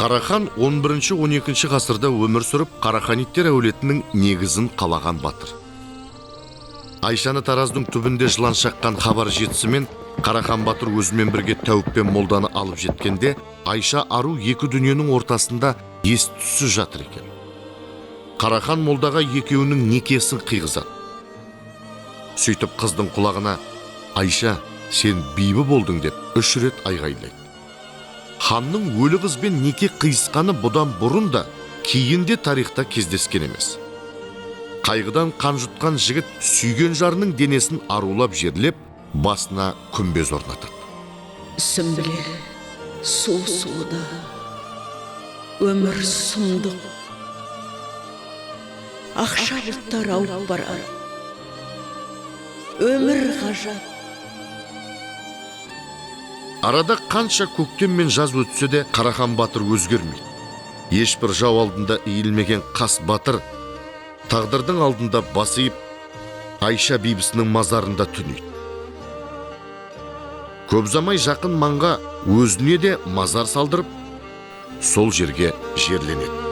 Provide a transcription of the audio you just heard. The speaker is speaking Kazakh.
Қарахан 11-12 ғасырда өмір сүріп, Қараханиттер әулетінің негізін қалаған батыр. Айшаны Тараздың түбінде жылан шаққан хабар жетісімен, Қарахан батыр өзімен бірге тәуіп пен молданы алып жеткенде, Айша ару екі дүниенің ортасында ес түссіз жатыр екен. Қарахан молдаға екеуінің некесін қиғызады. Сөйтіп, қыздың құлағына: «Айша, сен бибі болдың», – деп үш рет айғайлайды. Ханның өлі қызбен неке қиысқаны бұдан бұрын да, кейін де тарихта кездескен емес. Қайғыдан қан жұтқан жігіт сүйген жарының денесін арулап жерлеп, басына күмбез орнатады. Сүмбіле, су суыды. Өмір сұмдық. Ақша бұлттар ауып барады. Өмір ғажап. Арада қанша көктем мен жаз өтсе де, Қарахан батыр өзгермейді. Ешбір жау алдында иілмеген қас батыр тағдырдың алдында бас иіп, Айша бибісінің мазарында түнейді. Көп ұзамай жақын маңға өзіне де мазар салдырып, сол жерге жерленеді.